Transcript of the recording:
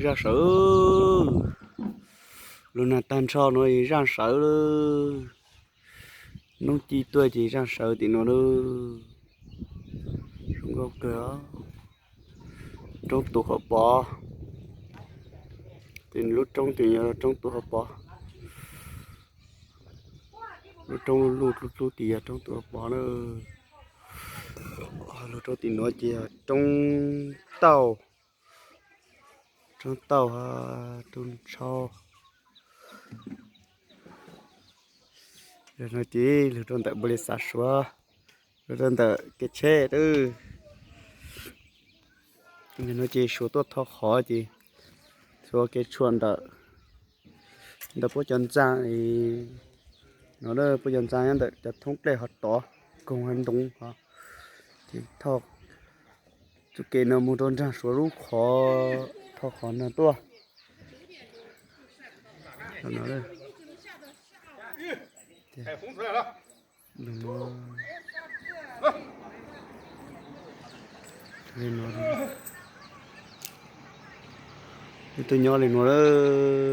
Zaj sawv, lub nag tag nrho no zaj sawv lawm. Hnub ci tuaj ces zaj sawv tim no lawm. Zoo nkauj kawg. Roob tus hauv pov. Ces lub roob twb yog roob tus hauv pov. Lub roob luj luj dlub dlub tid yog roob tus hauv pov na. Lub roob tim no ces yog roob tauj, roob tauj, roob tshauv. Yog no ces lug rau ntawm npau li xav Suav, lug rau ntawm kev tsheb lawm. Yog no ces Suav tuaj thov qhov ces Suav kev tshuam ntawm, ntawm puab cov ntxaa, no puab cov ntxaa nyob ntawm cov thoob dlej hov tod, koog hov ntoo hov, ces thauj txuj kev no mus rau nraag Suav lub qhov, thauj qhov no tuaj. Li no, tuaj nyob li no lawm.